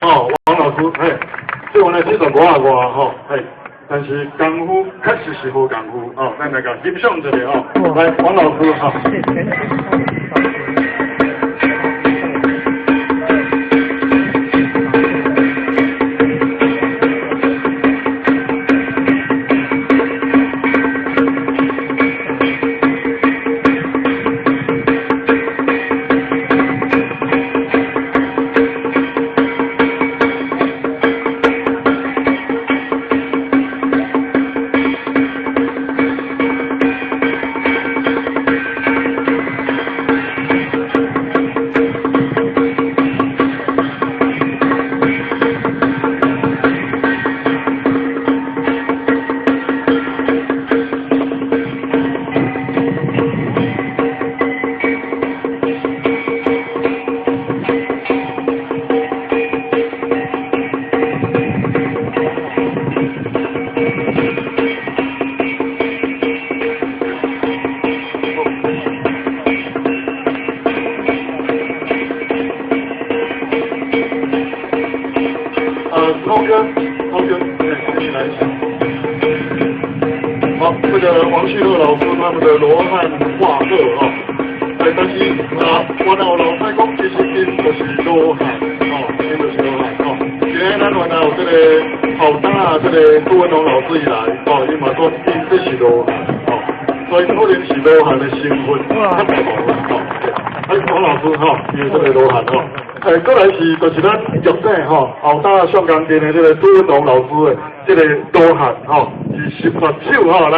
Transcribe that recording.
哦，王老師，嘿，這款呢制作無啊外吼，嘿，但是功夫確實是好功夫哦，咱來共欣賞一下哦。來，王老師哈。濤哥，濤哥，對，你來一下。好，這個王旭樂老師他們的羅漢畫鶴哦，哎，但是啊，我老老實講，其實𪜶就是羅漢哦，𪜶就是羅漢哦。今日咱原來有這個後當啊，這個杜文龍老師伊來哦，伊嘛講𪜶這是羅漢哦，所以可能是羅漢的身份較不同啦哦。哎，王老師吼，伊這個羅漢吼。哎，過來是就是咱玉井吼，後搭上鋼筋的這個杜文龍老師的這個羅漢吼，是18手吼來。